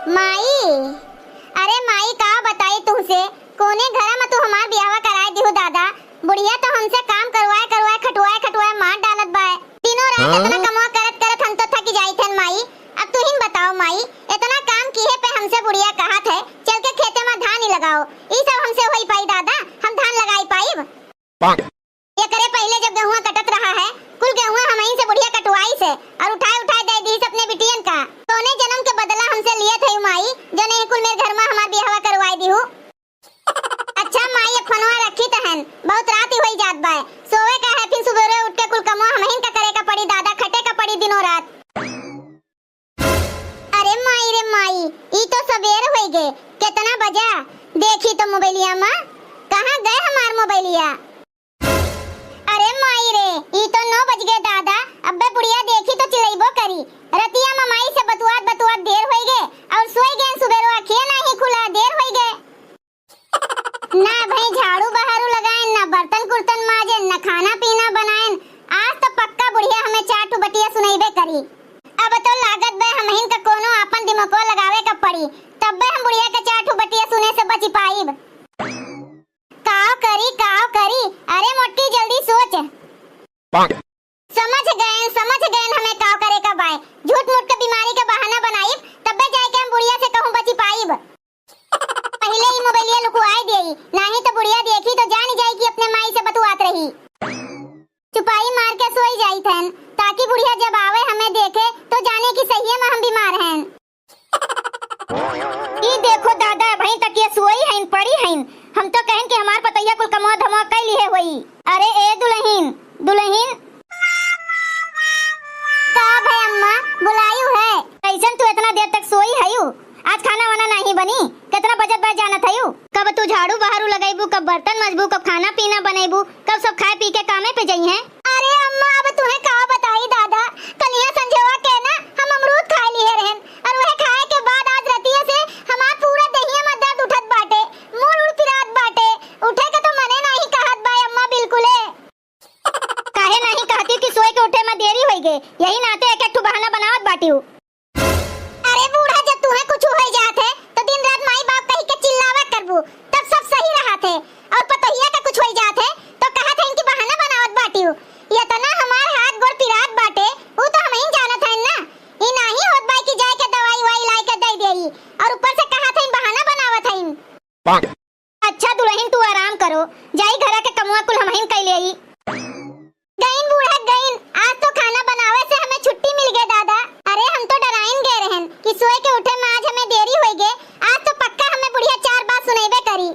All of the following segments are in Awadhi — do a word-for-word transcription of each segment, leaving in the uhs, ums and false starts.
माई, अरे माई, का बताई तुहसे, कोने घरा में तू हमार बियाहवा कराए दिहू दादा। बुढ़िया तो हमसे काम करवाए करवाए, खटवाए खटवाए मार डालत बाय। दिनों रात हाँ? इतना कमवा करत करत हम तो थक जाइत हन माई। अब तुहिन बताओ माई, इतना काम किहे पे हमसे बुढ़िया कहत है, चल के खेते में धान ही लगाओ। ई सब हमसे होई पाई दादा, हम धान लगाई पाइब? एकरे पहिले जब गेहुआ कटत रहा है, कुल गेहुआ हमहीं से बुढ़िया कटवाइस है और उठाए उठाए दे दीस अपने बिटियन का। कौने जन्म के बदला हमसे लियत है माई, जो नहीं कुल मेरे घर में हमार बियाहवा करवाए दिहू? अच्छा माई, एक फोनवा रखी तहन, बहुत रात ही होई जात बाय, सोवे का है, फिर सुबेरे उठ के कुल कमवा हमहिन का करे का पड़ी दादा, खटे का पड़ी दिनों रात। अरे माई रे माई, ई तो सबेर होई गे, केतना बजा? देखी तो मोबाइलिया मा, कहाँ गए हमार मोबाइलिया? अरे माई रे, ई तो नौ बज गे दादा, अब्बे बुढ़िया देखी तो चिल्लइबो करी। रतिया मा माई से बतुआत बतुआत देर होई गे और सोई गए, सुबेरो अखिया नाही खुला, देर होई गे। ना भाई झाड़ू बहारू लगाएन, ना बर्तन कुर्तन माजेन, ना खाना पीना बनाएन। आज तो पक्का बुढ़िया हमें चार ठो बतिया सुनइबे करी। अब तो लागत बे हमहिन का कोनो आपन दिमागो लगावे का पड़ी, तब्बे हम बुढ़िया के चार ठो बतिया सुने से बची पाइब। काव करी, काव करी? अरे मोटकी जल्दी सोच। समझ गएन, समझ गएन हमें काव करे का बाय। झूठ मूठ के बीमारी के बहाना बनाइब, तब्बे जाए के हम बुढ़िया से कहूँ बची पाइब। पहिले ई मोबाइलिया लुकवाए देई, नाही तो बुढ़िया देखी तो जानी जाई कि अपने माई से बतुआत रही। चुपाई मार के सोई जाई थन, ताकि बुढ़िया जब आवे हमें देखे तो जाने कि सहिए में हम बीमार हैं। ई देखो दादा, अबहीं तक ये सोई हइन, पड़ी हइन। हम तो कहन कि हमार पतैया कुल कमवा धमवा कई लिहे होई। अरे ए दुलहिन, दुलहिन। का भय अम्मा, बुलायु है? कैसन तू इतना देर तक सोई हयू? आज खाना वाना नाही बनी? कितना बजत बा जानत हयू? कब तू झाड़ू बहारू लगैबू, कब बर्तन मजबू, कब खाना पीना बनैबू, कब सब खाए पी के कामे पे जइहें? अरे अम्मा, अब तुहे का बताई दादा, कलिया संझवा के ना हम अमरूद खाए लिहे रहन, और वह खाए के बाद आज रतिया से हमार पूरा देहिया में दर्द उठत बाटे, मूड़ उड़ पिरात बाटे, उठे के तो मने नाही कहत बा अम्मा बिल्कुले। काहे नाही कहती कि सोए के उठे में देरी होई गे, यही नाते एक एक ठो बहाना बनावत बाटी हूँ। अरे बूढ़ा, जब तुहे कुछ होई जात है, तो दिन रात माई बाप कही के चिल्लावा करबू, तब सब सही रहत है। और पतोहिया का कुछ होई जात है, तो कहत है इनकी बहाना बनावत बाटिउ। इतना हमार हाथ गोड़ पिरात बाटे, उ तो हमहिन जानत हइन ना। ई नाही होत बा कि जाए के दवाई वाई लाए के दे देई, और ऊपर से कहत हइन बहाना बनावत हइन। अच्छा दुलहिन, तू आराम करो, जाई घरा के कमुआ कुल हमहिन कइ लेई। गइन बूढ़ा गइन, आज तो खाना बनावे से हमें छुट्टी मिल गए दादा। अरे हम तो डराइन गए रहन कि सोए के उठे में आज हमें देरी होई गए। आज तो पक्का हमें बुढ़िया चार बात सुनैबे करी।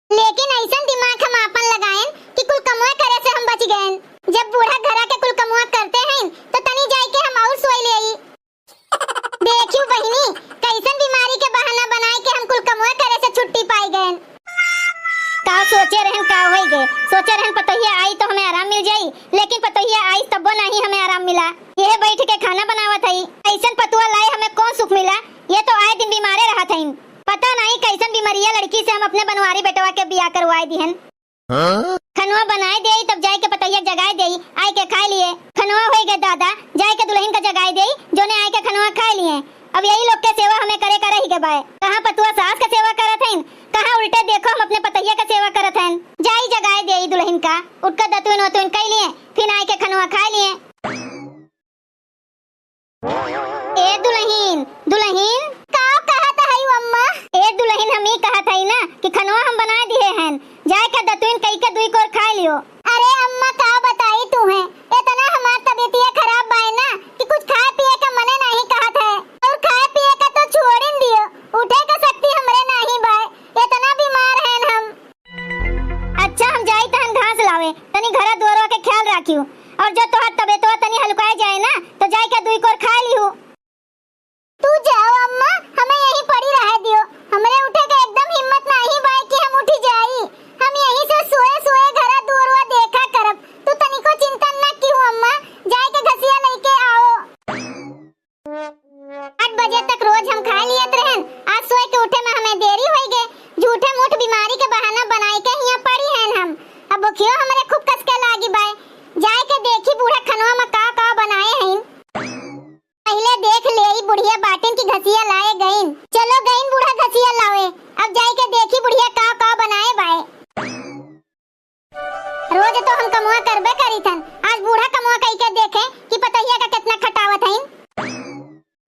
लेकिन ऐसन दिमाग हम आपन लगाएन कि कुल कमुआ करे से हम बच गएन। जब बूढ़ा घरा के कुल कमुआ करते हैं तो तनी जाए के हम और सोए लेई। देखियो बहिनी, कैसन बीमारी के बहाना बनाए के हम कुल कमुआ करे से छुट्टी पाई गएन। का सोचे रहन, का होई गे? सोचे रहन पतोहिया आई तो हमें आराम मिल जाई, लेकिन पतोहिया आई तब्बो नाही हमें आराम मिला। यह बैठ के खाना बनावत हई, ऐसन पतुआ लाए हमें कौन सुख मिला? ये तो आए दिन बीमारे रहत हईन। पता नाही कैसन बीमारिया लड़की से हम अपने बनवारी बेटवा के बियाह करवाए दिहन। हाँ? खनवा बनाए देई, तब जाए के पतोहिया जगाए देई, आए के खाए लिए। खनवा होई गए दादा, जाए के दुलहिन का जगाए देई, जोने आए के खनवा खाए लिए। अब यही लोग के सेवा हमें करे का रही गए बाय। कहाँ पतुआ सास का सेवा करत हईन, कहाँ उल्टे देखो हम अपने पतोहिया का सेवा करत हईन। जाई जगाए देई दुलहिन का, उठका दतुइन वतुइन कई लिए, फिर आए के खनवा खाए लिए। ए दुलहिन, दुलहिन। का कहत हई अम्मा? ए दुलहिन, हम ई कहत हई ना कि खनवा हम बनाए दिहे हन, जाए के दतुइन कई के दुई कोर खाए लियो। अरे अम्मा, का बताई तुहे, इतना हमार तबीयतिया खराब बाय ना कि कुछ खाए पिए का मने नाही कहत है, और खाए पिए का तो छोड़िन दियो, उठे का शक्ति हमरे नाही बाय, इतना बीमार हन हम। अच्छा, हम जाई तहन घास लावे, तनी घरा दुआरवा के ख्याल राखियो, और जो तोहार तबीयतवा तनी हल्काए जाए ना, तो जाए के दुई कोर खाए लिहू। तू जाओ अम्मा, हमें यहीं पड़ी रहे दियो, हमरे उठे के एकदम हिम्मत नाही बाय कि हम उठी जाई, हम यहीं से सोए सोए घरा दुआरवा देखा करब, तू तनिको चिंता न किहू अम्मा, जाए के घसिया लेके आओ। आठ बजे तक रोज हम खाए लियत रहन, आज सोए के उठे में हमें देरी होई गे। झूठे मूठ बीमारी के बहाना बनाई के हियां पड़ी हन हम। अब भुखियो हमरे खूब कस के लागी बाय। जाए के देखी बूढ़ा खनवा में का का बनाए हईन। पहिले देख लेई बुढ़िया बाटिन की घसिया लाए गई। गइन बूढ़ा घसिया लावे, अब जाई के देखी बुढ़िया का का बनाए बाए। रोज तो हम कमवा करबे करीथन, आज बूढ़ा कमवा कई के देखे कि पतोहिया का केतना खटावत हइन।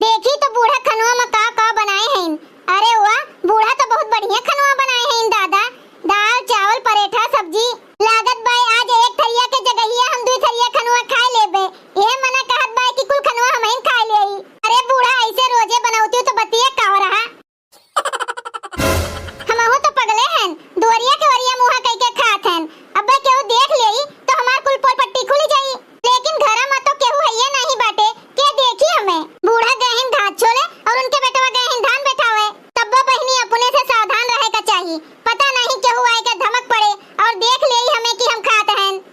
देखी तो बूढ़ा खनवा में का का बनाए हइन। अरे वाह, बूढ़ा तो बहुत बढ़िया खनवा बनाए हइन दादा, दाल, चावल, परेठा, सब्जी। लागत बाय आज एक थरिया के जगहिया हम दुई थरिया खनवा खाए लेबे। एह मना कहत बाय कि कुल खनवा हमहिन खाए लेई। अरे बूढ़ा, ऐसे रोजे बनौतियो तो बतिये का रहा। हमहू तो पगले हन, दुवरिया के वरिया मुहा कई के खात हन। अब्बे केहू देख लेई तो हमार कुल पोल पट्टी खुल जाई। लेकिन घरा में तो केहू हइये नाही बाटे, के देखी हमें? बूढ़ा गए हन घास छोले और उनके बेटवा गए हन धान बैठावे। तब्बो बहिनी अपने से सावधान रहे का चाही, पता नहीं केहू आए के धमक पड़े और देख लेई हमें कि हम खात हन।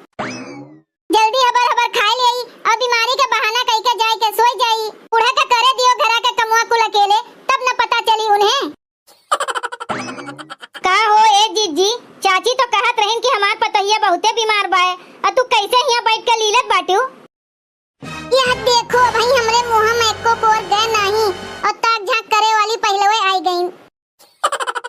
जल्दी हबर हबर खाए लेई और बीमारी के बहाना कई के जाए के सोई जाई। बूढ़ा के करे दियो घरा के कमवा कुल अकेले, तब न पता चली उन्हें। का हो ए जिज्जी, चाची तो कहत रहिन कि हमार पतोहिया बहुते बीमार बाय, और तू कैसे हियां बैठ के लीलत बाटिउ? यह देखो भाई, हमरे मुंह में एको कोर गए नाही और ताक झांक करे वाली पहिलवे आई गईन।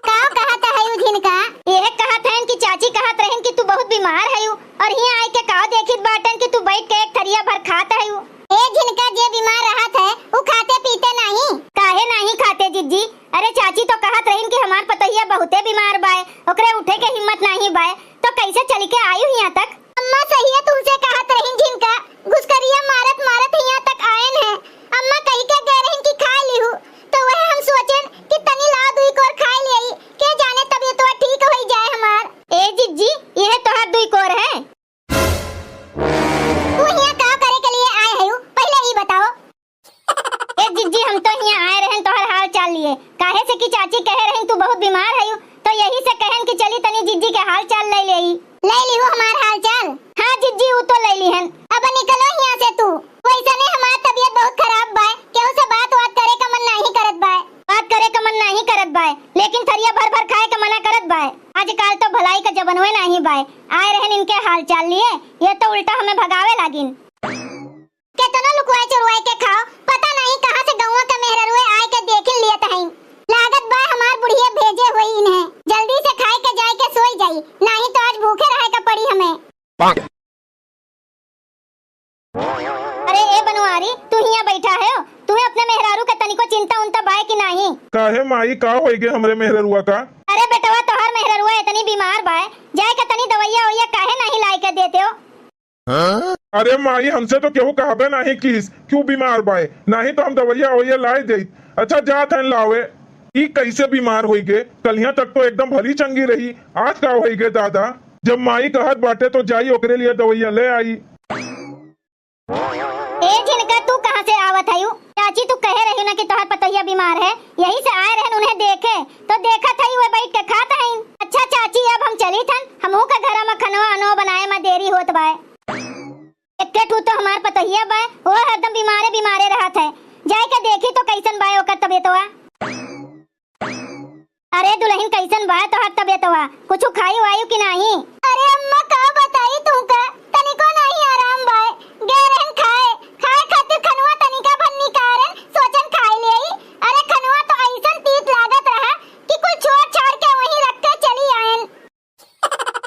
का कहत हयू झिनका? यह कहत हन कि चाची कहत रहिन कि तू बहुत बीमार हयू और हियां आए के का देखित बाटन कि तू बैठ के एक थरिया भर खात हयू। ए झिनका, जे बीमार रहत है, उ खाते पीते नाही। काहे नाही खाते जिज्जी? अरे चाची तो कहत रहिन कि हमार पतोहिया बहुते बीमार बाय, ओकरे उठे के हिम्मत नाही बाय, तो कैसे चली के आयू हियां तक? अम्मा सहिया तुमसे कहत रहिन झिनका, घुसकरिया मारत मारत हियां तक आयन है। अम्मा कही के गए रहिन कि खाए लिहू, तो वह हम सोचेन कि तनी लाओ दुई कोर खाए लेई, के जाने तबियतवा ठीक होई जाए हमार। ए जिज्जी, यह तोहार दुई कोर है। तू हियां का करे के लिए आए हयू, पहले ई बताओ। ए जिज्जी, हम तो हियां आए रहन तोहर हाल चाल लिए, काहे से कि चाची कहे रहिन तू बहुत बीमार हयू, तो यही से कहन कि चली तनी जिज्जी के हाल चाल ले लेई। ले लिहू हमार हाल चाल? हाँ जिज्जी, ऊ तो ले लिहन। अब निकलो हियां से तू। वैसने हमार तबियत बहुत खराब बाय, केहू से बात वात करे का मन नाही करत बाय। बात करे का मन नाही करत बाय, लेकिन थरिया भर भर खाए का मना करत बाय। आजकाल तो भलाई का जबनवे नाही बाय। आए रहन इनके हाल चाल लिए, ये तो उल्टा हमें भगावे लागिन। केतनो लुकवाए चुरवाए के खाओ, पता नहीं कहाँ से गौवा के मेहररुए आए के देखिन लियत हईन। लागत बा हमार बुढ़िया भेजे होई इन्हें। जल्दी से खाए के जाए के सोई जाई, नाही तो आज भूखे रहे के पड़ी हमें। अरे ए बनवारी, तू हियां बैठा है, तुम्हें अपने मेहरारू के तनिको चिंता उंता बाय कि नाही? काहे माई, का होई गे हमरे मेहररुआ का? अरे बेटवा, तोहर मेहररुआ इतनी बीमार बाय, जाए के तनी दवैया वैया काहे नाही लाए के देते हो? अरे माई, हमसे तो केहू कहबे नाही किस कि ऊ बीमार बाय, नाही तो हम दवैया वैया लाए देत। अच्छा, जात हन लावे। ई कैसे बीमार होई गे? कलिया तक तो एकदम भली चंगी रही, आज का होई गे दादा? जब माई कहत बाटे तो जाई ओकरे लिए दवैया ले आई। ए झिनका, तू कहाँ से आवत हयू? चाची, तू कहे रही ना कि तोहर पतोहिया बीमार है, यही से आए रहन उन्हें देखे, तो देखत हई वे बैठ के खात हईन। अच्छा चाची, अब हम चली थन, हमहू का घरा में खनवा अनवा बनाए में देरी होत बाय। एक्के ठू तो हमार पतोहिया बाय, वो हरदम बीमारे बीमारे रहत है। जाए के देखी तो कैसन बाय ओकर तबियतवा। अरे दुलहिन, कैसन बाय तोहार तबियतवा? कुछु खाई वायु कि नाही? अरे अम्मा, का बताई तुमका, तनिको नाही आराम बाय। गए रहन खाए, खाए खातिर खनवा तनिका भर निकारन, सोचन खाए लेई। अरे खनवा तो ऐसन तीत लागत रहा कि कुल छोड़ छाड़ के वहीं रख के चली आयन।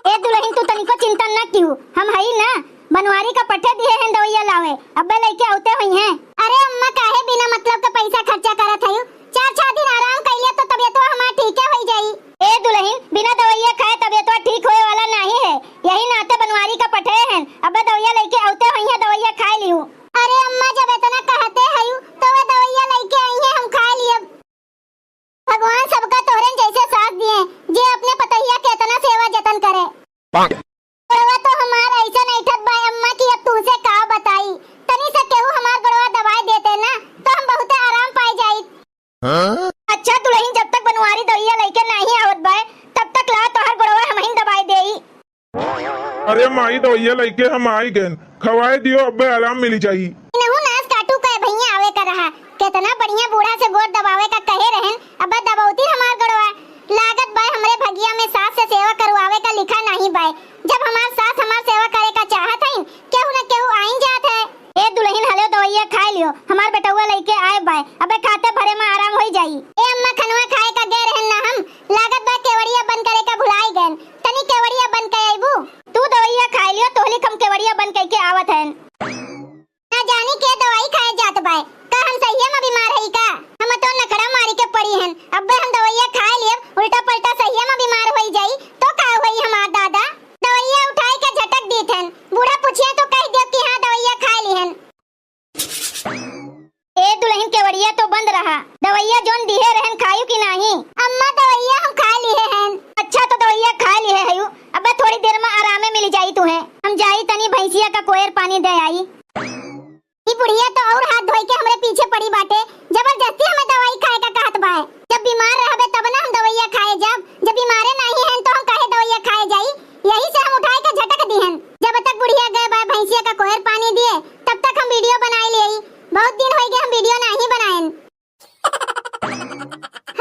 ए दुलहिन, तू तनिको चिंता न किहू, हम हई ना, बनवारी का पठे दिहे हैं दवैया लावे, अब्बे लइके औते होइहें। अरे अम्मा, काहे बिना मतलब के पैसा खर्चा करत हयू? चार छह दिन आराम कइले तो तबियतवा हमार ठीके होई जाई। ए दुलहिन, बिना दवैया खाए तबियतवा ठीक होए वाला नाही है, यही नाते बनवारी का पठे हैं, अब्बे दवैया लइके औते होइहें, दवैया खाए लिहू। अरे अम्मा, जब इतना कहते हयू तो वे दवैया लइके अइहें, हम खाए लियब। भगवान सबका तोहरे जैसे साथ दिए, जे अपने पतोहिया के इतना सेवा जतन करे। गोड़वा तो हमार ऐसन ऐठत बा अम्मा कि अब तुहसे का बताई। तनी सा केहू हमार गोड़वा दबाए देते ना, तो हम बहुते आराम पाए जाइत। अच्छा दुलहिन, जब तक बनवारी दवैया लइके नाही आवत बाय, तब तक ला तोहर गोड़वा हमहिन दबाए देई। अरे माई, दवैया लइके हम आई गएन, खवाए दियो, अब्बे आराम मिली जाई। इनहू नास काटू का भैया आवे का रहा, केतना बढ़िया बूढ़ा से गोड़ दबावे का कहे रहन, अब्बे दबौती हमार गोड़वा। लागत बाय हमरे भगिया में सास से सेवा करवावे का लिखा नाही बाय। जब हमार सास हमार सेवा करे का चाहत हईन, केहू न केहू आइन जात है। ए दुलहिन, हलेव दवैया खाए लियो, हमार बेटौआ लइके आए बाय, अब्बे खाते भरे में आराम होई। जाई। ए अम्मा, खनवा खाए का गए रहन ना हम, लागत बा केवड़िया बंद करे का भुलाई गएन। तनी केवड़िया बंद कर अइबू? तू दवइया खाए लियो, तोहली हम केवड़िया बंद करके आवत हन। ना जानी के दवाई खाए जात बाय, का हम सहिया में बीमार हई का? हम तो नखड़ा मारी के पड़ी हन, अब्बे हम दवइया खाए लियब, उल्टा पलटा सहिया में बीमार होई जाई, तो का होई हमार दादा? दवइया उठाए के झटक दीत हन, बूढ़ा पूछिया तो कह दियो कि हाँ दवइया खाए ली हन। ए दुल्हन, केवड़िया तो बंद रहा, दवइया जोन दिहे रहन खायू कि नाही? अम्मा, दवइया हम खा लिहे हन। अच्छा, तो दवइया खा लिहे हयू, अब्बे थोड़ी देर में आरामे मिल जाई तुहे। हम जाई तनी भैंसिया का कोयर पानी दे आई। ई बुढ़िया तो और हाथ धोई के हमरे पीछे पड़ी बाटे, जबरदस्ती हमें दवाई खाए का कहत बाय। जब बीमार रहबे तब ना हम दवइया खाए जब, जब बीमारे नाही हन तो हम काहे दवइया खाए जाई? यही से हम उठाए के झटक दिहन। जब तक बुढ़िया गए बाय भैंसिया का कोयर पानी दिए, तब तक हम वीडियो बनाए लिए। बहुत दिन होई गए हम वीडियो नाही बनाएन।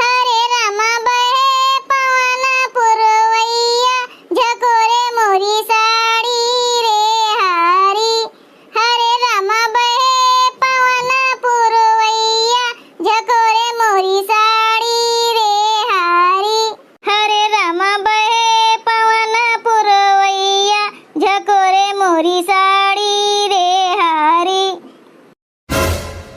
हरे रामा बहे पवन पुरवैया, झकोरे मोरी साड़ी रे हारी। हरे रामा बहे पवन पुरवैया, झकोरे मोरी साड़ी रे हारी। हरे रामा बहे पवन पुरवैया, झकोरे मोरी साड़ी रे हारी।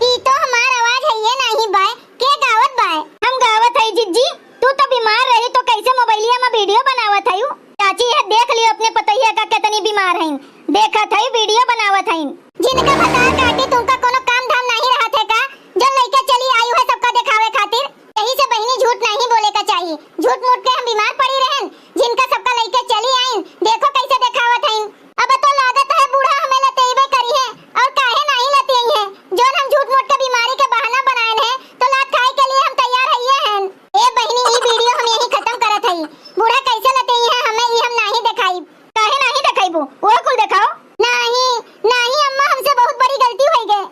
ई तो हमार आवाज हइये नाही बाय, के गावत बाय? हम गावत हई जिज्जी, तू तो बीमार रही तो कैसे मोबाइलिया में वीडियो बनावत हयू? चाची, यह देख लियो अपने पतोहिया का कितनी बीमार हईन, देखत हई वीडियो बनावत हईन। जिनका भतार काटी तुमका कोनो काम धाम नाही रहत है का, जो लइके चली आयु है सबका देखावे खातिर? यही से बहिनी झूठ नाही बोले का चाही, झूठ मूठ के हम बीमार पड़ी रहन, जिनका सबका लइके चली आइन, देखो कैसे देखावत हईन। अब तो लागत है बूढ़ा हमें लतेइबे करी है, और काहे नाही लतियई है, जोन हम झूठ मूठ के बीमारी के बहाना बनाएन है, तो लात खाए के लिए हम तैयार हइये हन। ए बहिनी, ई वीडियो हम यहीं खत्म करत हई। बूढ़ा कैसे लतेई है हमें, ई हम नाही देखाइब। काहे नाही देखाइबू? वो कुल देखाओ। नाही, नाही अम्मा, हमसे बहुत बड़ी गलती होई गए।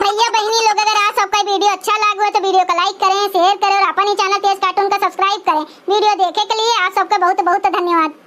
भैया बहिनी लोग, अगर आप सबका वीडियो अच्छा लागो है तो वीडियो को लाइक करें, शेयर करें और अपन ही चैनल तेज कार्टून का सब्सक्राइब करें। वीडियो देखे के लिए आप सबका बहुत बहुत धन्यवाद।